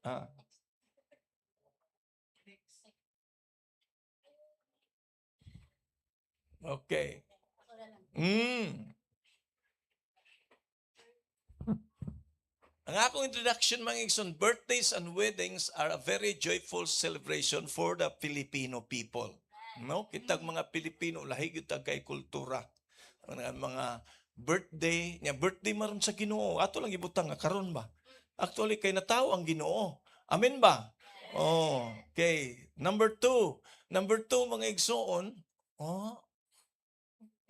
Ah. Okay. Ang akong introduction, mga igsoon, birthdays and weddings are a very joyful celebration for the Filipino people. No? Kitag mga Pilipino, lahi gyud tag kay kultura. Ang mga birthday, nya birthday maron sa Ginoo. Ato lang ibutang nga karon ba? Actually, kay natawo ang Ginoo. Amen ba? Oh, okay. Number two. Number two, mga igsoon, oh,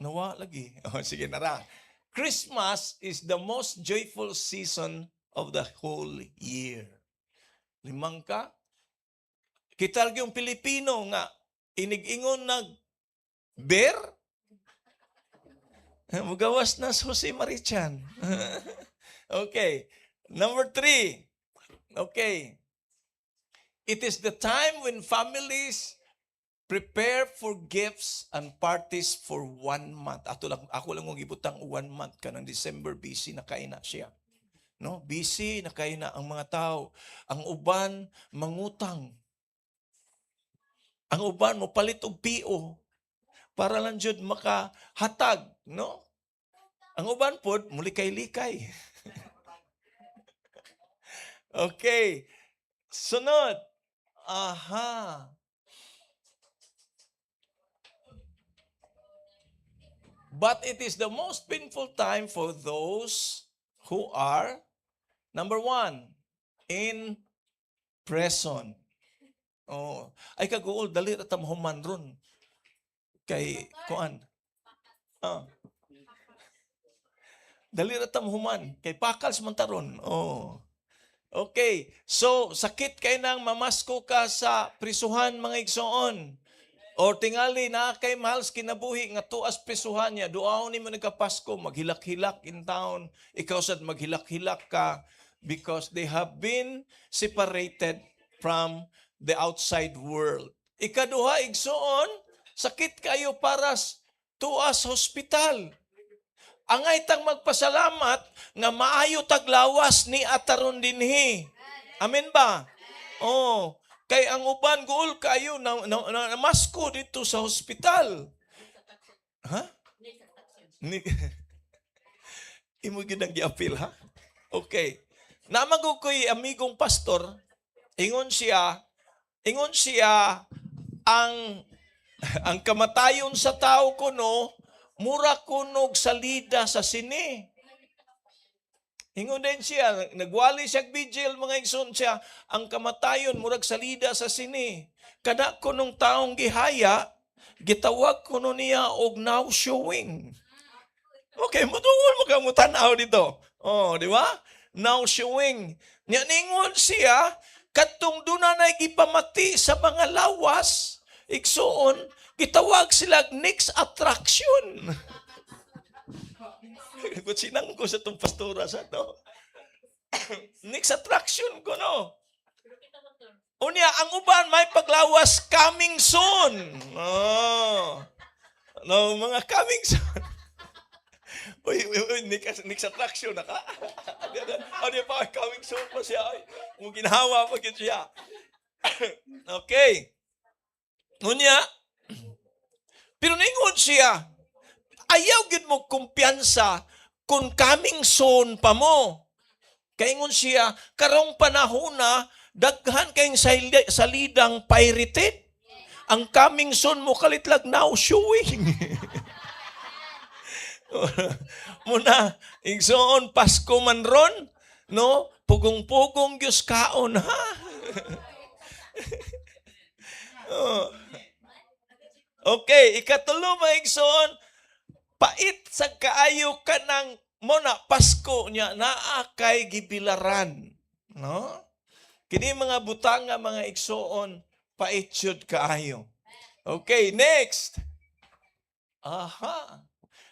nawa lagi. Oh, sige nara. Christmas is the most joyful season of the whole year. Limang ka. Kita yung Pilipino nga inig-ingon nag beer. Mugawas na si Jose Mari Chan. Okay. Number three. Okay. It is the time when families prepare for gifts and parties for one month. Ato lang, ako lang kong ibutang one month kanang December, busy na kay na siya. No? Busy na kay na ang mga tao. Ang uban mangutang. Ang uban mo palit og PO para lang jud makahatag, no? Ang uban pod mulikay-likay. Okay. Sunod. Aha. But it is the most painful time for those who are, number one, in prison. Oh, ay kaguol, dali ra ta mahuman ron. Kay kuan. Ah. Dali ra ta mahuman kay pakals man ta ron. Oh. Okay. So, sakit kay nang mamasko ka sa prisuhan, mga igsoon. Or tingali na kay mahal sa kinabuhi nga tuas prisuhan niya, duaon nimo nagkapasko, maghilak-hilak in town, ikaw sad maghilak-hilak ka because they have been separated from the outside world. Ikaduha, igsoon, sakit kayo para tuas hospital. Angay tang magpasalamat nga maayo taglawas ni ataron dinhi. Amen ba? Oh, kay ang uban guol kayo na namasko dito sa hospital. Ha? Ni Imo gyud ang giapil, ha? Okay. Namago ko'y amigong pastor, ingon siya ang kamatayon sa tao kuno mura kunog salida sa sine. Ingon din siya, nagwali siya vigil, mga igsoon, siya, ang kamatayon murag salida sa sine. Kada kunong taong gihaya, gitawag kuno niya og now showing. Okay, mutuol mo ka mo tanaw dito. Oh, di ba? Now showing. Nya ningon siya, kadtong duna na gipamati sa mga lawas, igsuon, gitawag sila next attraction. Kutsinang ko sa itong pastora sa to. Next attraction ko, no? Unya, ang uban may paglawas, coming soon. Oh. No, mga coming soon. Uy, uy, uy, next attraction na ka. Ano pa, coming soon pa siya. Ay, mo ginhawa pa gyud siya. Okay. Unya, pero ningon siya, ayaw gyud mo kumpiyansa kung coming soon pa mo. Kaingon siya, karong panahon na, daghan kayong salidang pirated. Ang coming soon mo kalitlag now showing. Muna, igsoon, Pasko man ron, no? Pugong-pugong Diyos kaon, ha? Oh. Okay, ikatulo, mga igsoon, pait sa kaayo ka ng mo na Pasko niya naa kay gibilaran, no? Kini mga butanga, mga igsoon, pait jud kaayo. Okay, next. Aha.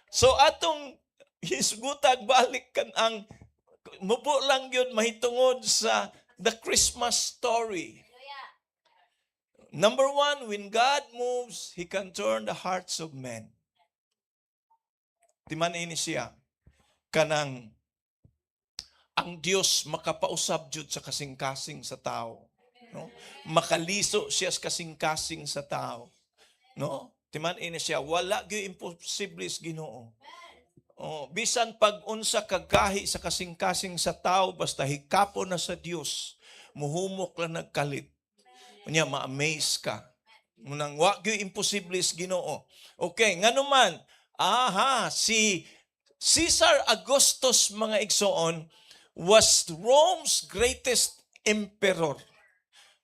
So atong hisgutag balik kan ang mubo lang yun mahitungod sa the Christmas story. Number one, when God moves, He can turn the hearts of men. Timan ini siya. Kanang Ang Dios makapausab jud sa kasing-kasing sa tao. No? Makaliso siya sa kasing-kasing sa tao. No? Timan ini siya, wala gyud imposible sa Ginoo. Oh, bisan pag unsa kagahi sa kasing-kasing sa tao, basta hikapon na sa Dios, muhumok lang nagkalit. Unya ma-amaze ka. Munang wa gyud imposible sa Ginoo. Okay, ngano man, aha, si Caesar Augustus, mga igsoon, was Rome's greatest emperor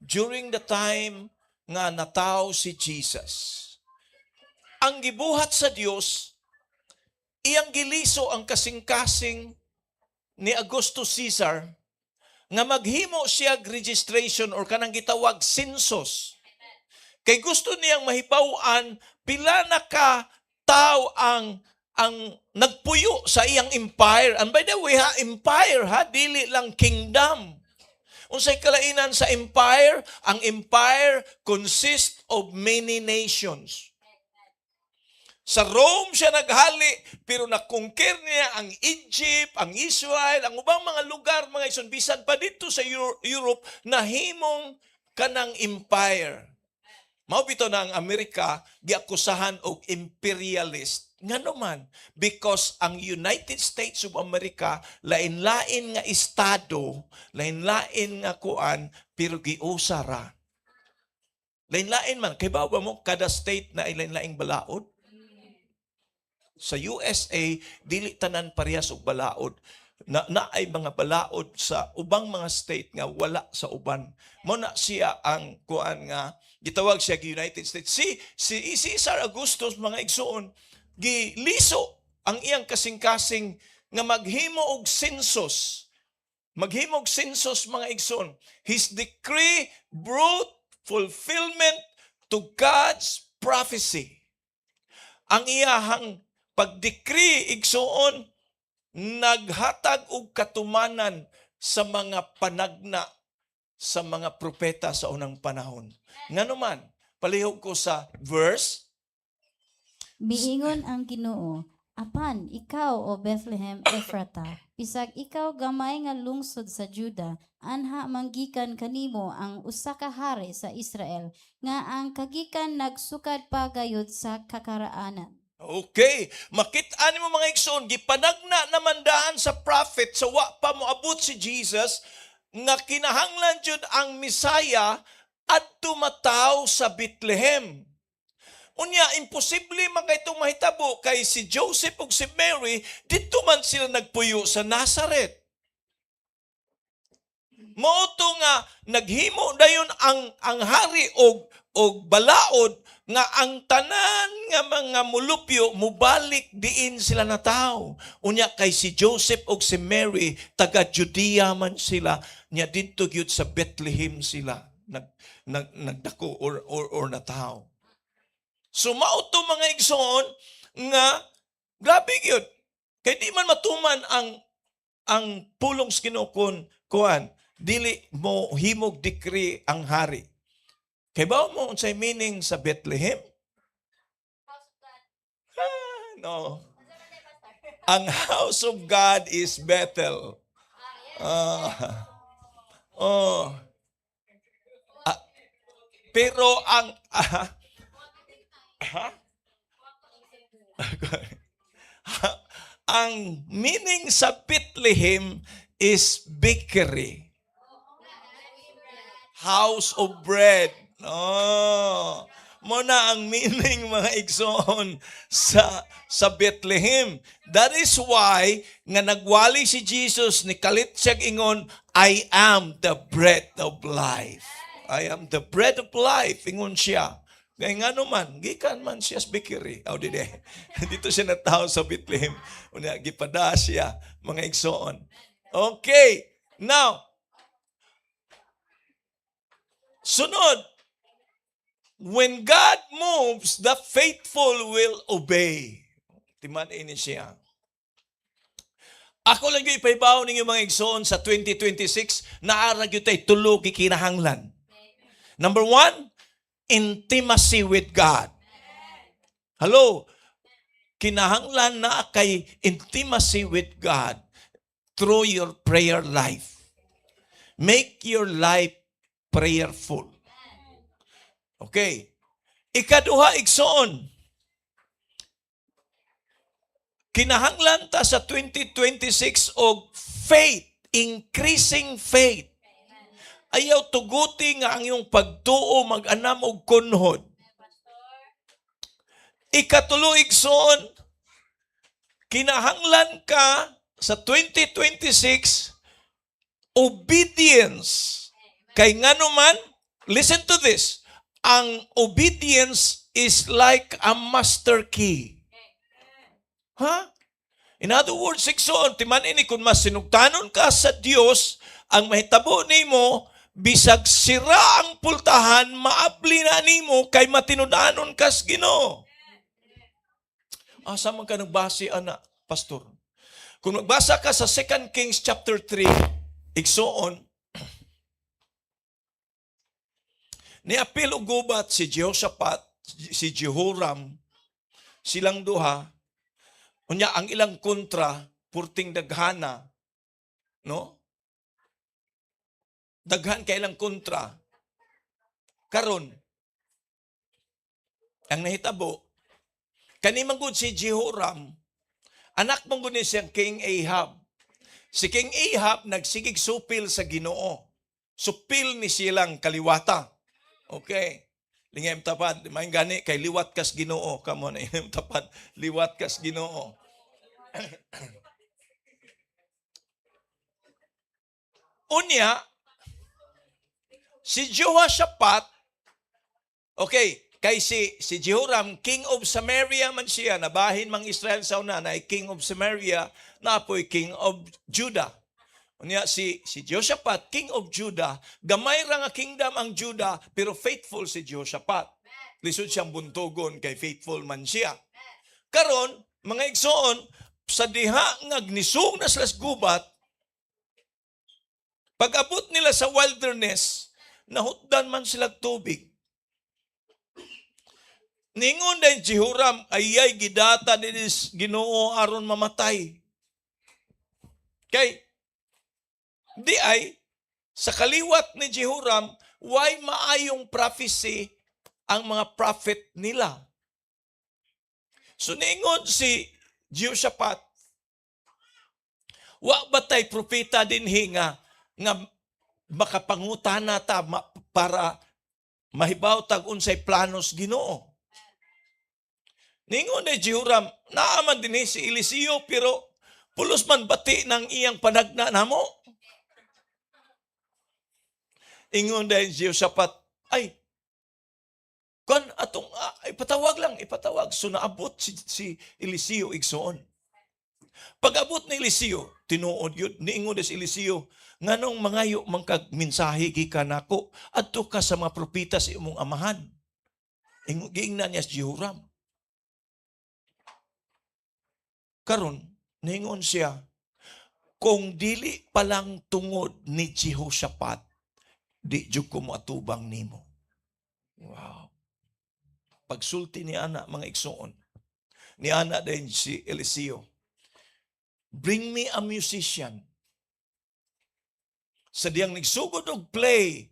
during the time nga nataw si Jesus. Ang gibuhat sa Dios, iyang giliso ang kasing-kasing ni Augustus Caesar nga maghimo siya registration or kanang gitawag census. Kay gusto niyang mahibaw-an pila na ka tao ang nagpuyo sa iyang empire. And by the way ha, empire ha, dili lang kingdom. Unsay kalainan sa empire? Ang empire consists of many nations. Sa Rome siya naghali, pero na-conquer niya ang Egypt, ang Israel, ang ubang mga lugar, mga igsoon, bisan pa dito sa Europe, nahimong kanang empire. Mao bitaw na ang Amerika giakusahan og imperialist. Ngano man? Because ang United States of America, lain-lain nga estado, lain-lain nga kuan, pero giusa ra. Lain-lain man. Kay ba mo kada state na lain-laing balaod? Sa USA, dili tanan parehas og balaod. Na ay mga balaod sa ubang mga state nga wala sa uban. Mo na siya ang kuan nga gitawag siya gi United States. Si Caesar Augustus, mga igsoon, giliso ang iyang kasing-kasing nga maghimo og census. Maghimo og census, mga igsoon. His decree brought fulfillment to God's prophecy. Ang iyahang pag-decree, igsoon, naghatag og katumanan sa mga panagna sa mga propeta sa unang panahon. Ngano man, palihog ko sa verse. Miingon ang Ginoo, "Apan ikaw, O Bethlehem Ephrata, bisag ikaw gamay nga lungsod sa Juda, anha manggikan kanimo ang usa ka hari sa Israel nga ang kagikan nagsukad pa gayud sa kakaraanan." Okay, makit-an nimo, mga igsoon, gipanagna naman daan sa prophet sa wa pa moabot si Jesus nga kinahanglan jud ang Misaya adto mataw sa Bethlehem. Unya, imposible man kay itong mahitabo kay si Joseph ug si Mary didto man sila nagpuyo sa Nazareth. Mao to nga naghimo dayon ang hari og balaod nga ang tanan nga mga mulupyo mubalik diin sila nataw. Unya kay si Joseph ug si Mary taga Judea man sila, nya didto gyud sa Bethlehem sila nag, nag nagdako or nataw. So mao to, mga igsoon, nga grabe gyud. Kay di man matuman ang pulong sa Ginoo kon kuan dili mo himog decree ang hari. Kay ba mo unsay meaning sa Bethlehem? Ah, no. Ang house of God is Bethel. Ah. Oh. Ah, pero ang ah, ang meaning sa Bethlehem is bakery. House of bread. Oh. Mo na ang meaning, mga igsoon, sa Bethlehem. That is why nga nagwali si Jesus, ni kalit siya ingon, "I am the bread of life. I am the bread of life," ingon siya. Kaya nga naman, gikan man siya sa bakery. Aw, di. Dito siya natawo sa Bethlehem. Unya, gipada siya, mga igsoon. Okay. Now, sunod, when God moves, the faithful will obey. Timan ini siya. Ako lang yung ipahibaw ninyo, mga igsoon, sa 2026, naa ra gyud tay tulo kinahanglan. Number one, intimacy with God. Hello? Kinahanglan na kay intimacy with God. Through your prayer life. Make your life prayerful. Okay. Ikaduha, igsoon. Kinahanglan ta sa 2026 og faith, increasing faith. Ayaw tuguti nga ang iyong pagtuo mag-anam og kunhod. Ikatulo, igsoon, kinahanglan ka sa 2026 obedience. Kay ngano man, listen to this, ang obedience is like a master key. Ha? In other words, igsoon, timan ini, kung mas sinugtanon ka sa Dios, ang mahitabo nimo, bisag sira ang pultahan, maabli na nimo kay matinud-anon kas Ginoo. Asa man ka nagbase ana, pastor? Kung magbasa ka sa 2 Kings chapter 3, igsoon, niapil og gubat si Jehoshaphat, si Jehoram, silang duha, unya ang ilang kontra, purting daghana, no? Daghan kay ilang kontra. Karon, ang nahitabo, kani man gud si Jehoram, anak man gud ni siyang King Ahab. Si King Ahab nagsigig supil sa Ginoo. Supil ni silang kaliwata. Okay. Lingay tapad, may gani kay liwat kas Ginoo. Come on, imong tapad, liwat kas Ginoo. Unya, si Jehoshaphat, okay, kay si Jehoram, king of Samaria man siya, nabahin mang Israel sa una, na king of Samaria, napoy king of Judah. Unya si Jehoshaphat, king of Judah, gamay ra nga kingdom ang Judah, pero faithful si Jehoshaphat. Lisod siyang buntugon kay faithful man siya. Karon, mga igsoon, sa diha nga nisung na sila sa gubat, pag-abot nila sa wilderness, nahutdan man sila tubig. Ningon din Jehoram, ayay gidata dinis Ginoo aron mamatay. Kay di ay sa kaliwat ni Jehoram, why maayong prophecy ang mga prophet nila. So ningon si Jehoshaphat, wa ba tay propeta dinhi nga makapangutana ta para mahibaw tag unsay planos Ginoo? Ningon ni Jehoram, naa man dinhi si Eliseo, pero pulos man bati ng iyang panagna namo. Ingon dahil Jehoshaphat, ay, kon atong ipatawag lang, ipatawag. So naabot si Eliseo, igsoon. Pag-abot ni Eliseo, tinuod yun, niingon si Eliseo, nganong mangayo man kag mensahe gikan nako, adto ka sa mga propeta sa imong amahan. Ingon, giingnan niya si Jehoram. Karon, ningon siya, kung dili palang tungod ni Jehoshaphat, di jud ko moatubang nimo. Wow. Pagsulti ni ana, mga igsoon, ni ana din si Eliseo, "Bring me a musician." Sa diyang nagsugod og play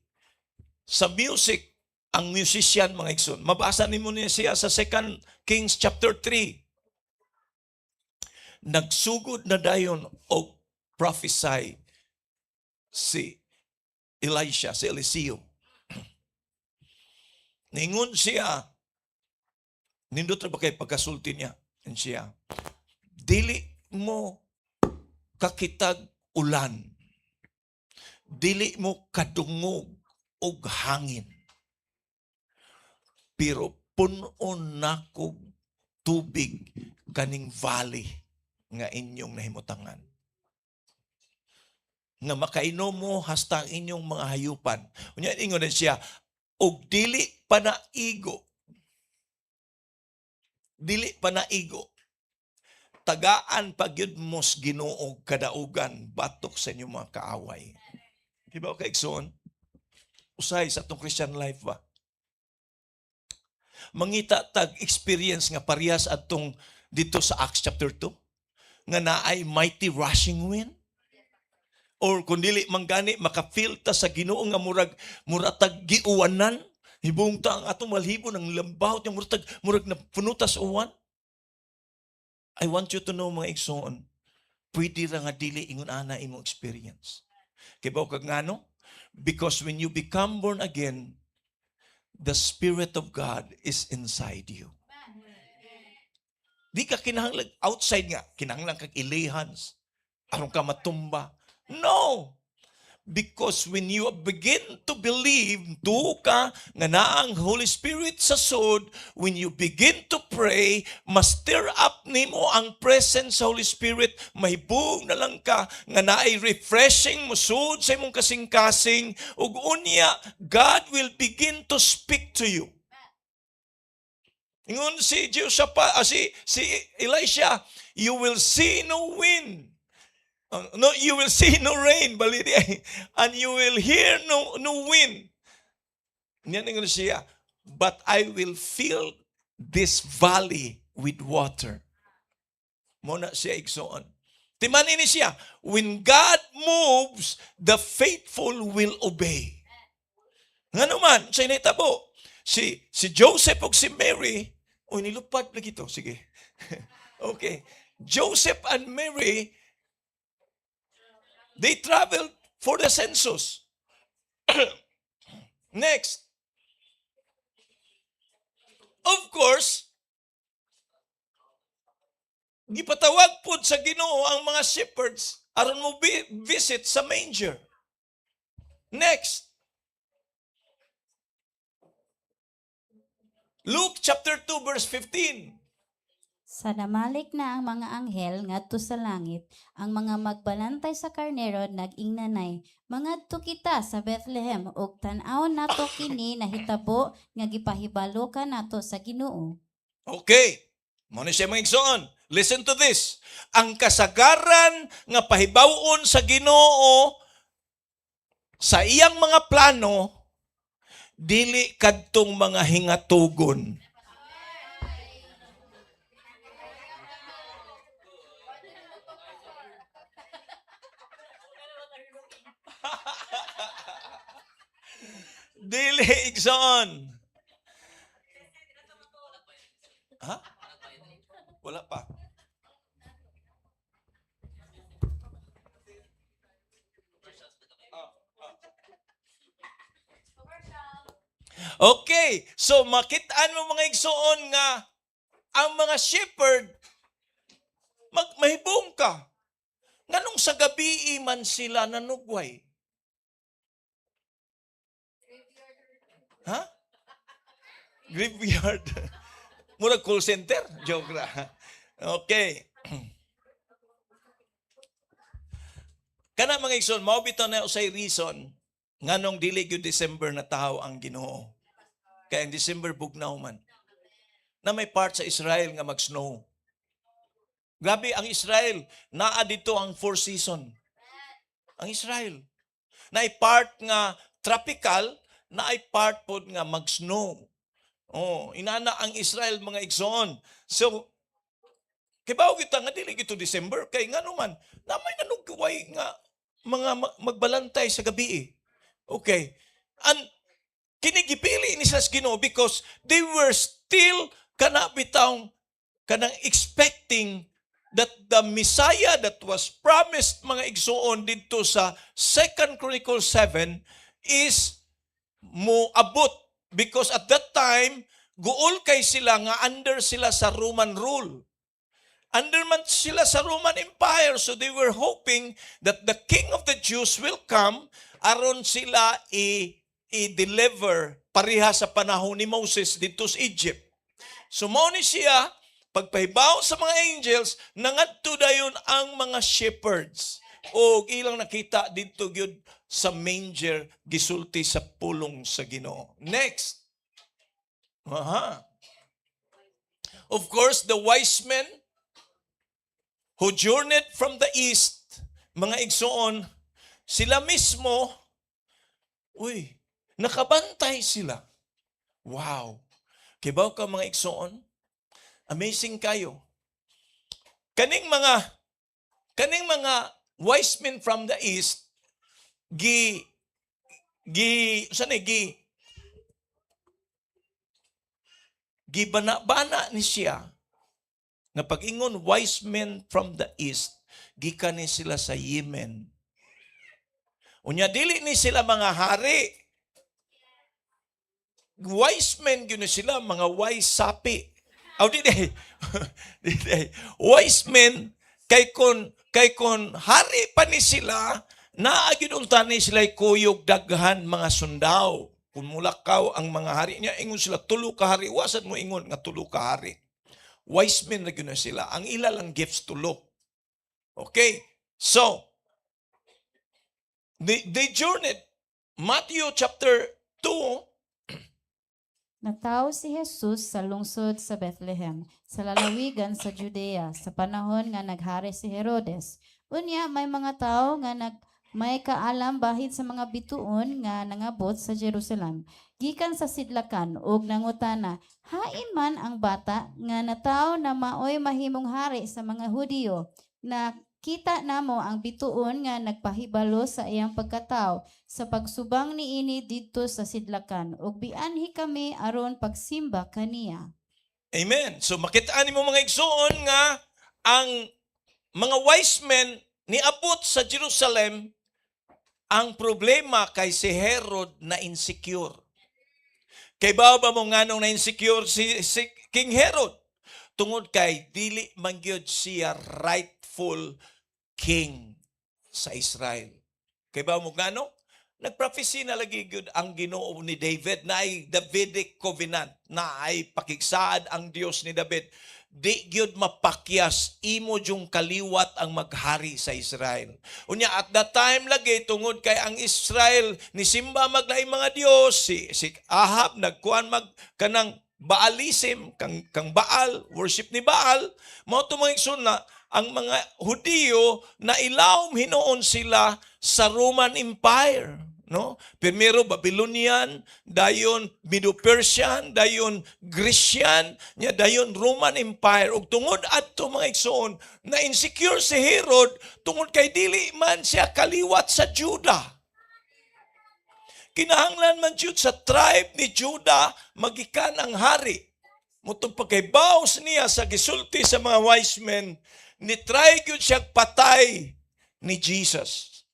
sa music, ang musician, mga igsoon. Mabasa nimo niya siya sa 2 Kings chapter 3. Nagsugod na dayon og prophesy si Elisha, si Eliseo. Ningon siya, nindot ra ba kay pagkasulti niya? And siya, "Dili mo kakitag ulan. Dili mo kadungog og hangin. Pero punon nakog tubig kaning valley nga inyong nahimutangan. Nga makainom mo hasta ang inyong mga hayupan." Unya ingon din siya, og dili pa naigo. Dili pa naigo. Tagaan pa gyud mos Ginoo kadaugan batok sa inyong mga kaaway. Di ba, kay igsoon? Usay sa atong Christian life ba? Mangita tag experience nga parehas atong dito sa Acts chapter 2 nga naay mighty rushing wind. Or kung dili man gani, maka-feel ta sa Ginoo nga murag muratag giuwanan. Hibong ta ang atong balhibo ng lambaw, yung murag na punutas uwan. I want you to know, mga igsoon, pwede ra nga dili ingon ana imong experience. Kay kag ngano? Because when you become born again, the Spirit of God is inside you. Di ka kinahanglan outside nga, kinahanglan kag i-lay hands aron ka matumba. No. Because when you begin to believe, tuo ka nga naa ang Holy Spirit sa sud, when you begin to pray, ma-stir up nimo ang presence sa Holy Spirit, mahibong na lang ka nga naay refreshing musud sa imong kasing-kasing, ug unya, God will begin to speak to you. Ingon si Jehoshaphat, si Elisha, "You will see no wind. No, you will see no rain, bali di ay, and you will hear no wind." Niyan ingon siya, "But I will fill this valley with water." Mao na siya, igsoon. Timan ini siya, when God moves, the faithful will obey. Ngano man, sa nahitabo, si Joseph ug si Mary, uy, nilupad lagi to. Sige. Okay. Joseph and Mary, they traveled for the census. Next. Of course, gipatawag pod sa Ginoo ang mga shepherds aron mo visit sa manger. Next. Luke chapter 2 verse 15. Sa namalik na ang mga anghel ngadto sa langit, ang mga magbalantay sa karnero nag-ingnanay, "Mangadto kita sa Bethlehem ug tan-awon nato kini nahitabo nga gipahibalo kanato sa Ginoo." Okay. Mao ni siya, mga igsoon. Listen to this. Ang kasagaran nga pahibaw-on sa Ginoo sa iyang mga plano, dili kadtong mga hingatugon. Dili, igsoon. Ha? Wala pa. Okay, so makitaan mo, mga igsoon, nga ang mga shepherd mahibong ka. Nganong sa gabi man sila nanugway? Ha? Graveyard. Murag call center. Joke ra. Okay. Kana, mga igsoon, mao bitaw na usay reason nganong dili gyud December na tao ang Ginoo. Kay ang December bugnaw man. Na may part sa Israel nga mag-snow. Grabe ang Israel, naa dito ang four season. Ang Israel. Naay part nga tropical, naay part pod nga mag-snow. Oh, inana ang Israel, mga igsoon. So, kibaw kita nga dili gito December kay ngano man na may nanugway nga mga magbalantay sa gabi eh. Okay. And kini gipili ni sa Ginoo because they were still kana bitawng kanang expecting that the Messiah that was promised, mga igsoon, didto sa Second Chronicles 7 is moabot, because at that time guol kay sila nga under sila sa Roman rule. Under man sila sa Roman Empire, so they were hoping that the King of the Jews will come aron sila i-deliver pareha sa panahon ni Moses dito sa Egypt. So mao ni siya, pagpahibaw sa mga angels, nangadto dayon ang mga shepherds. O ilang nakita didto gyud sa manger, gisulti sa pulong sa Ginoo. Next. Aha. Of course, the wise men who journeyed from the east, mga igsoon, sila mismo, uy, nakabantay sila. Wow. Kibaw ka, mga igsoon? Amazing kayo. Kaning mga wise men from the east, Gi gi sa ni gi gibana-bana ni siya nga pag-ingon wise men from the east, gikan ni sila sa Yemen. Unya dili ni sila mga hari. Wise men gyud ni sila, mga wise sapi. Aw di di. Di di. Wise men kay kon hari pa ni sila, naa gyud unta ni sila kuyog daghan mga sundao. Kung mulakaw ang mga hari niya, ingon sila tulo ka hari, wa sad mo ingon nga tulo ka hari. Wise men na gyud na sila. Ang ila lang gifts, tulo. Okay? So, they journeyed. Matthew chapter 2. Natawo si Jesus sa lungsod sa Bethlehem, sa lalawigan sa Judea, sa panahon nga naghari si Herodes. Unya may mga tawo nga nag may kaalam bahin sa mga bituon nga nangabot sa Jerusalem gikan sa sidlakan ug nangutana, "Hain man ang bata nga natawo na maoy mahimong hari sa mga Hudiyo? Nakita namo ang bituon nga nagpahibalo sa iyang pagkatawo sa pagsubang niini didto sa sidlakan ug bianhi kami aron pagsimba kaniya." Amen. So makita nimo, mga igsuon, nga ang mga wise men niabot sa Jerusalem. Ang problema kay si Herod na insecure. Kay ba mo nganong na insecure si King Herod? Tungod kay dili man gyud siya rightful king sa Israel. Kay ba mo ngano? Nagprophecy na lagi gyud ang Ginoo ni David na ay Davidic covenant, na ay pakigsaad ang Dios ni David. Di gyud mapakyas imo yung kaliwat ang maghari sa Israel. Unya at that time lagi, tungod kay ang Israel ni simba maglaing mga Dios, si Ahab nagkuan mag kanang Baalism kang Baal, worship ni Baal. Mao to, mga igsoon, na ang mga Hudiyo na ilawom hinuon sila sa Roman Empire, no? Primero Babylonian, dayon Medo-Persian, dayon Grecian, nya dayon Roman Empire. Ug tungod adto, mga igsoon, na insecure si Herod tungod kay dili man siya kaliwat sa Judah. Kinahanglan man jud sa tribe ni Judah magikan ang hari. Mao tong pagkaibaw niya sa gisulti sa mga wise men, ni try gyud siya patay ni Jesus.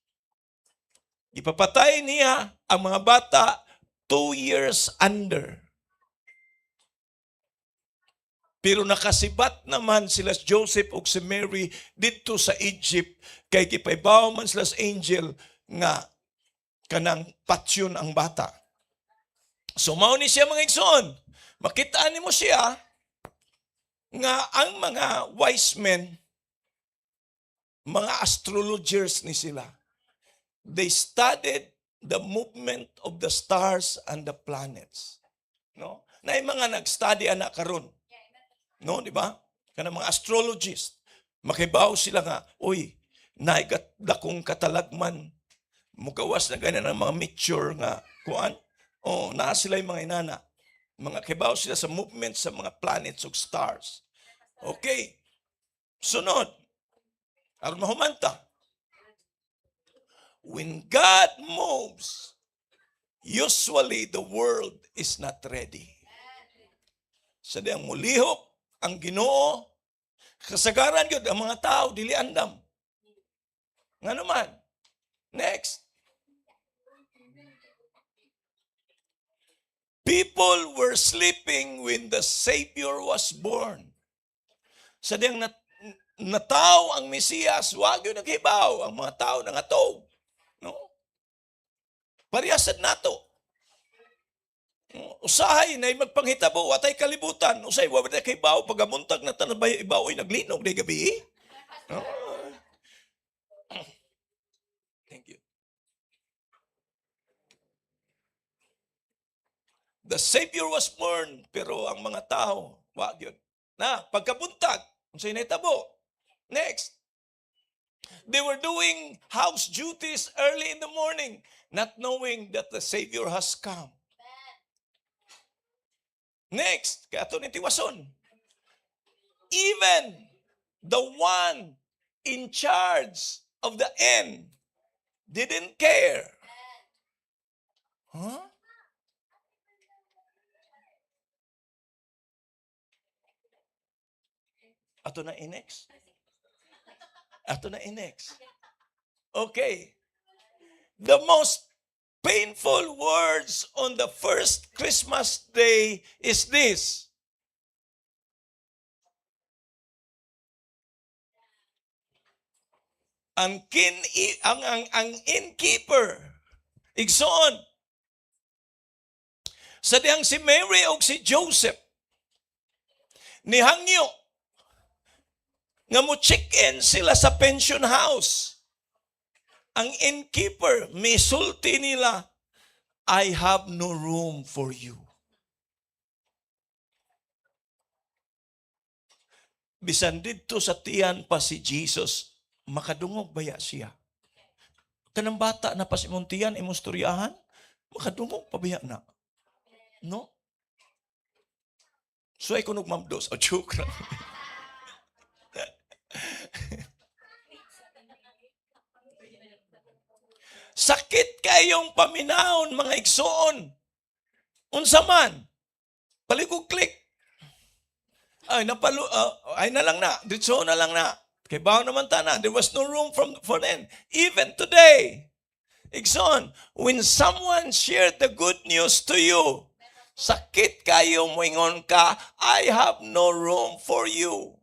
Ipapatay niya ang mga bata 2 years under. Pero nakasibat naman sila Joseph ug si Mary didto sa Egypt kay gipaibaw man sila sa angel nga kanang patyon ang bata. So mao ni siya, mga igsoon. Makita nimo siya nga ang mga wise men, mga astrologers ni sila. They studied the movement of the stars and the planets. No? Na yung mga nag-study ana karon. No, di ba? Kanang mga astrologist. Makibaw sila nga, "Uy, naay dakong katalagman. Mugawas na ganyan ang mga meteor nga kuan." Oh, naa sila yung mga inana. Mga kibaw sila sa movement sa mga planets ug stars. Okay. Sunod. Aron mahumanta. When God moves, usually the world is not ready. Sa diyang mulihok ang Ginoo, kasagaran gyud ang mga tao dili andam. Nga naman. Next. People were sleeping when the Savior was born. Sa diyang nataw ang Mesiyas, wa gyud naghibaw ang mga tao nangatog. No? Parehasad nato. Usahay na magpanghitabo, watay kalibutan. Usahay, wa ba kay baw, pagamuntag na tanabay ibaw, oy, naglinog day gabi. No? Thank you. The Savior was born, pero ang mga tao, wa gyud. Na, pagkabuntag, unsay nahitabo? Next. They were doing house duties early in the morning, not knowing that the Savior has come. Next, kaya ito ni tiwason. Even the one in charge of the inn Didn't care. Huh? Ato na i-next. Ato na i-next. Okay. The most painful words on the first Christmas day is this. Ang innkeeper, igsoon, sa dihang si Mary og si Joseph nihangyo nga mo check-in sila sa pension house, ang innkeeper misulti nila, "I have no room for you." Bisan didto sa tiyan pa si Jesus, makadungog baya siya? Kanang bata na pa sa imong tiyan, imong storyahan, makadungog pa baya na? No? So ay kunog mamdos. O, joke lang. Sakit kayong paminawon, mga igsoon. Unsa man? Palikog click. Ay, napalo, ay na lang na. Ditso na lang na. Kay bawo naman ta na. There was no room for them. Even today, igsoon, when someone shared the good news to you, sakit kayo moingon ka, "I have no room for you."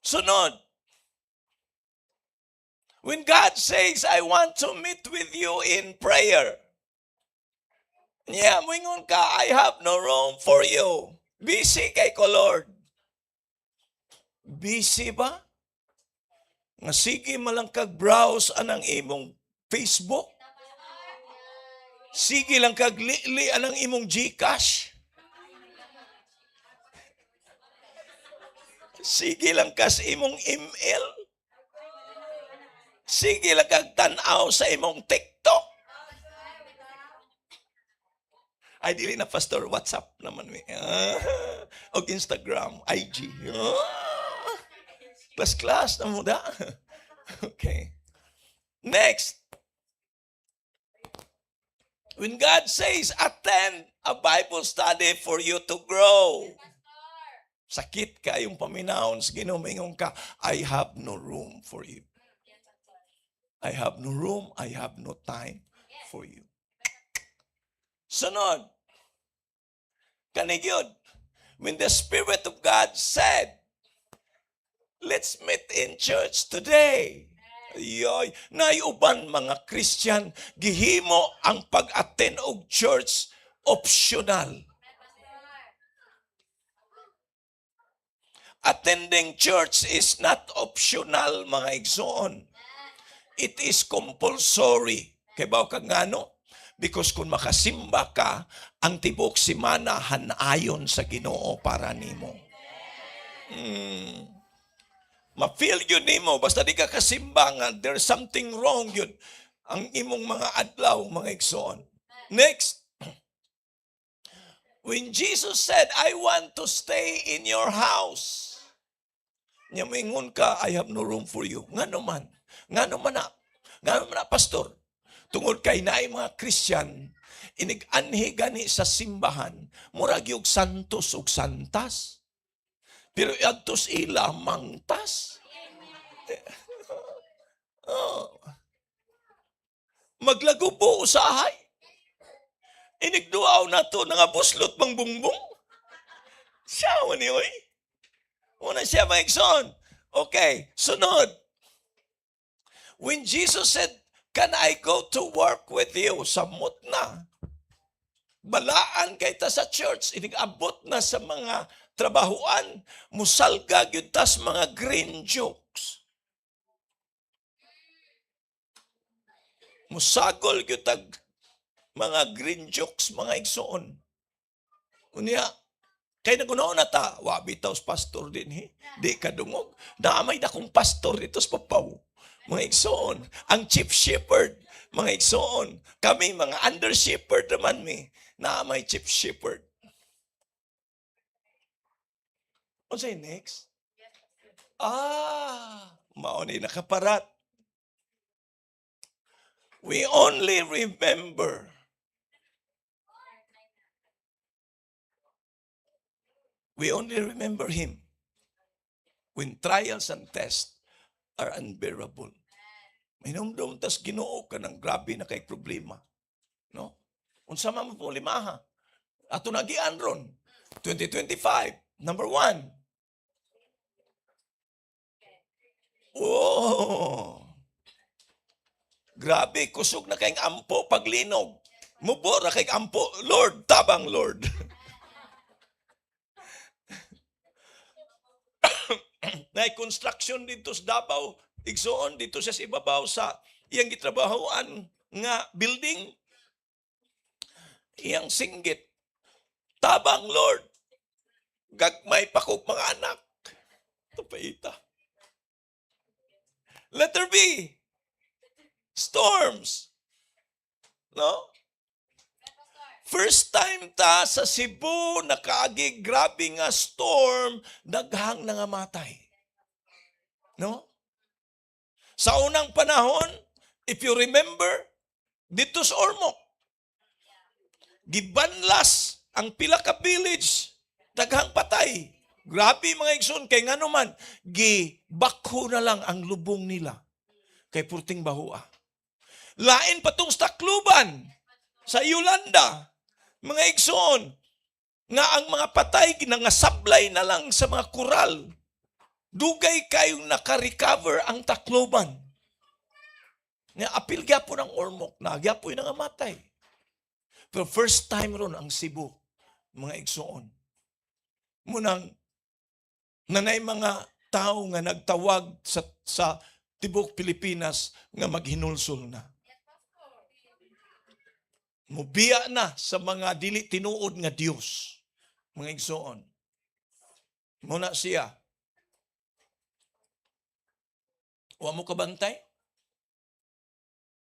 Sunod. When God says, "I want to meet with you in prayer." Yeah, moingon ka, "I have no room for you. Busy kay ko, Lord." Busy ba? Nga sige malang kag browse anang imong Facebook? Sige lang kag li anang imong GCash? Sige lang kas imong ML? Sige lang kag tan-aw sa imong TikTok? Ay, dili na, Pastor, WhatsApp naman mi. Og Instagram, IG. Class-class na mo da. Okay. Next. When God says, "Attend a Bible study for you to grow." Sakit kayong paminawon sa Ginoo, moingon ka, "I have no room for you. I have no room, I have no time for you." Sunod. Kani gyud. When the Spirit of God said, "Let's meet in church today." Yoy, naiuban mga Christian, gihimo ang pag-attend og church optional. Attending church is not optional, mga igsoon. It is compulsory. Kay bawo kag ngano? Because kung makasimba ka, ang tibuok simana hanayon sa Ginoo para nimo. Ma-feel yun nimo basta di ka kasimba nga there's something wrong yun ang imong mga adlaw, mga igsoon. Next. When Jesus said, "I want to stay in your house." Nya moingon ka, "I have no room for you." Ngano man? Ngano man na? Ngano man na, Pastor? Tungod kay naay mga Christian, inig-anhi gani sa simbahan, murag yung santos ug santas. Pero adtos ila mangtas. Oh. Maglagubo usahay. Inigduaw na to, nangabuslot bang bungbong. Siya ni oy. Una siya, mga igsoon. Okay, sunod. When Jesus said, "Can I go to work with you?" Samot na. Balaan kay ta sa church, inigabot na sa mga trabahuan, musalga gyud tas mga green jokes. Musagol gyud tag mga green jokes, mga igsoon. Unya, kay nagunaon na ta, wa bitaw sa pastor din he. Di ka dungog. Naamay na kong pastor dito sa papaw. Mga igsoon, ang chief shepherd, mga igsoon, kami mga under shepherd naman mi. Naamay chief shepherd. Unsay next? Ah, mao ni nakaparat. We only remember. We only remember Him when trials and tests are unbearable. Mahinumdum tas Ginoo kanang grabe na kay problema. No? Unsa man mo po limaha? Ato nagian ron. 2025, number 1. Oh! Grabe, kusog na kayong ampo paglinog. Mubora kay ampo. Lord, tabang Lord. Na construction dito sa Davao, igsoon dito siya sa ibabaw sa iyang gitrabahoan nga building. Iyang singgit. Tabang Lord. Gagmay pa kog mga anak. Tapaita. Letter B. Storms. No? First time ta sa Cebu, nakaagi grabe nga storm, daghang nangamatay. No? Sa unang panahon, if you remember, dito sa Ormoc, gibanlas ang pila ka village, daghang patay. Grabe, mga igsoon, kay ngano man, gibakho na lang ang lubong nila kay purting bahua. Lain pa tong Tacloban sa Yolanda, mga igsoon, nga ang mga patay ginangasablay na lang sa mga koral. Dugay kayong naka-recover ang Tacloban. Nga apil gyapon ang Ormoc, na gyapon nangamatay. Pero first time ron ang Cebu, mga igsoon. Munang nanay mga tao nga nagtawag sa tibok Pilipinas nga maghinulsol na. Mubiya na sa mga dili tinuod nga Dios, mga igsoon. Muna siya. Wa mo kabantay?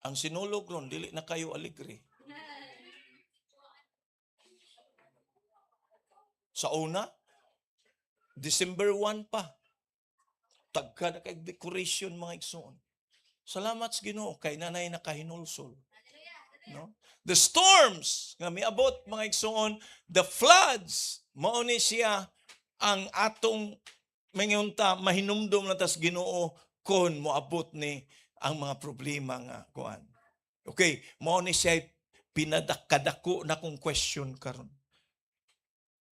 Ang sinulog ron, dili na kayo aligre. Sa una, December 1 pa. Tagka na kay decoration, mga igsoon. Salamat sa Ginoo kay nanay nakahinulsol. No? The storms nga miabot, mga igsoon, the floods, mao ni siya ang atong mangyunta mahinumdum na tas Ginoo kon moabot ni ang mga problema nga kuan. Okay, mao ni siya pinadakadako na kong question karon.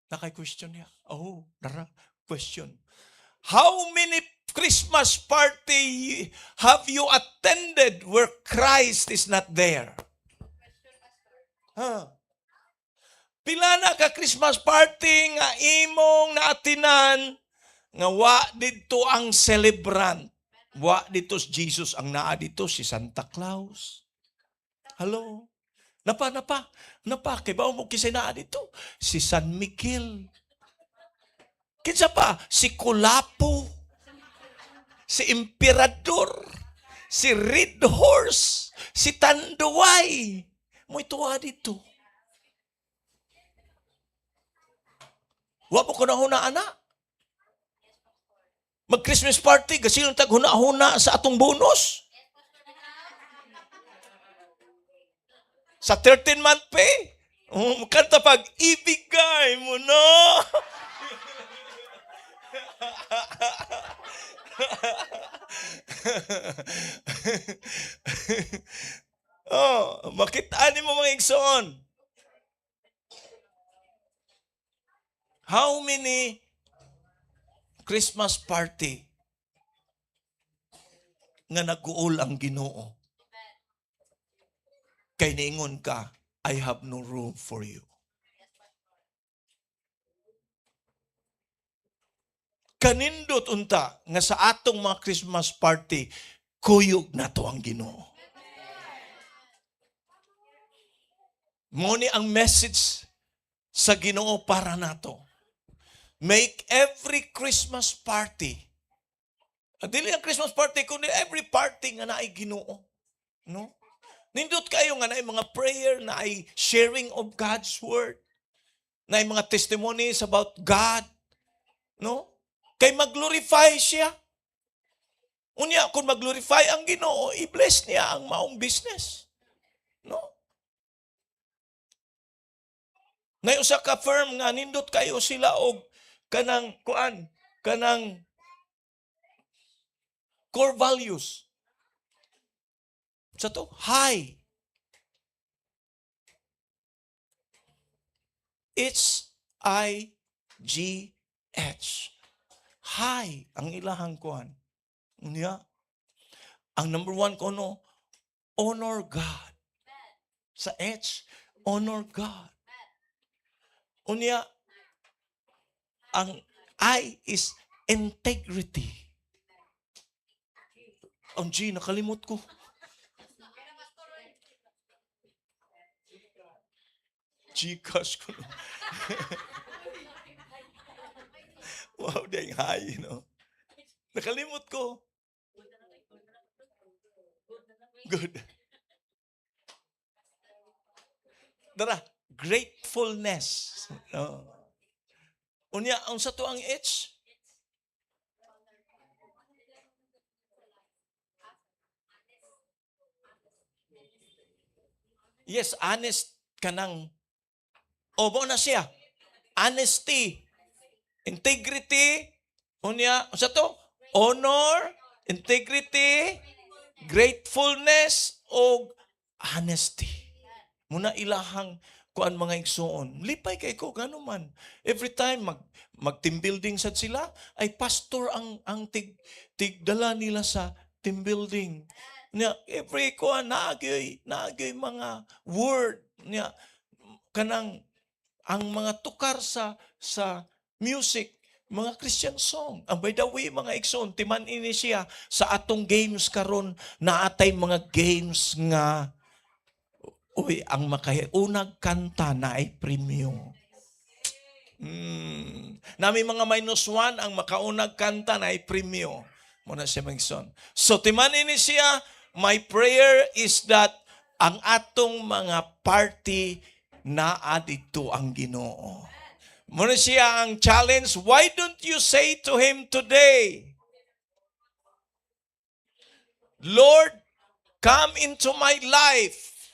Nakay question niya. Oh, dara, question. How many Christmas party have you attended where Christ is not there? Huh? Pila na ka Christmas party nga imong naatinan nga wa didto ang celebrant? Wa dito si Jesus, ang naa dito si Santa Claus. Hello? Napa, napa, napa, kay ba mo kisay naa dito? Si San Miguel. Kinsa pa? Si Kulapo. Si Emperador. Si Red Horse. Si Tanduay. Mo'y tuwa dito. Wa mo ko na huna, ana. Mag-Christmas party, gasilong tag huna-huna sa atong bonus. Sa 13-month pay. Oh, kanta pag, ibigay mo na. Oh, makita ni mo, mga igsoon. How many Christmas party nga nag-uol ang Ginoo? Kay niingon ka, "I have no room for you." Kanindot unta nga sa atong mga Christmas party, kuyog nato ang Ginoo. Mo ni ang message sa Ginoo para nato. Make every Christmas party. Dili ang Christmas party, kundi every party nga naay Ginoo. No? Nindot kayo nga naay mga prayer, naay sharing of God's word, naay mga testimonies about God. No? Kay mag-glorify siya. Unya, kung mag-glorify ang Ginoo, i-bless niya ang maong business. No? Nay usa ka firm nga nindot kayo sila og kanang kuan, kanang core values. Sa to, high. HIGH. High ang ilahang kuan. Unya, ang number one ko, no, honor God. Sa H, honor God. Unya, ang I is integrity. Ang G, nakalimot ko. Gcash ko. Wow, dang high. Nakalimot ko. Good. Dara, gratefulness. No. Unya, ang sa to ang H? Yes, honest kanang o na siya. Honesty, integrity, unya, unsa to? Honor, integrity, gratefulness, o honesty. Muna ilahang kuan, mga igsuon. Lipay kay ko gano man. Every time mag team building sad sila ay pastor ang tigdala nila sa team building. Nya every kuan naagyoy mga word niya, kanang ang mga tukar sa music, mga Christian song. Ang by the way, mga igsoon, timan ini siya sa atong games karon, naatay mga games nga uy, ang makaunag kanta na ay premyo. Nami mga -1, ang makaunag kanta na ay premyo. Muna siya, mga igsoon. So timan ini siya, my prayer is that ang atong mga party naa dito ang Ginoo. Muna siya ang challenge, why don't you say to Him today, "Lord, come into my life.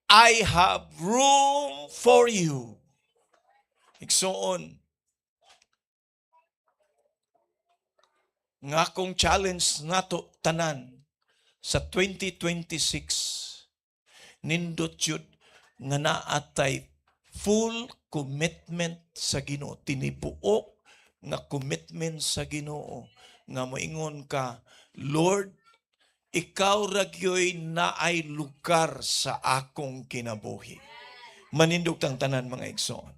I have room for you." Igsoon, nga akong challenge nato tanan sa 2026, nindot yun nga naatay full commitment sa Ginoo, tinibuok nga commitment sa Ginoo nga moingon ka, "Lord, ikaw ragyoy naay lugar sa akong kinabuhi." Manindog tang tanan, mga igsoon.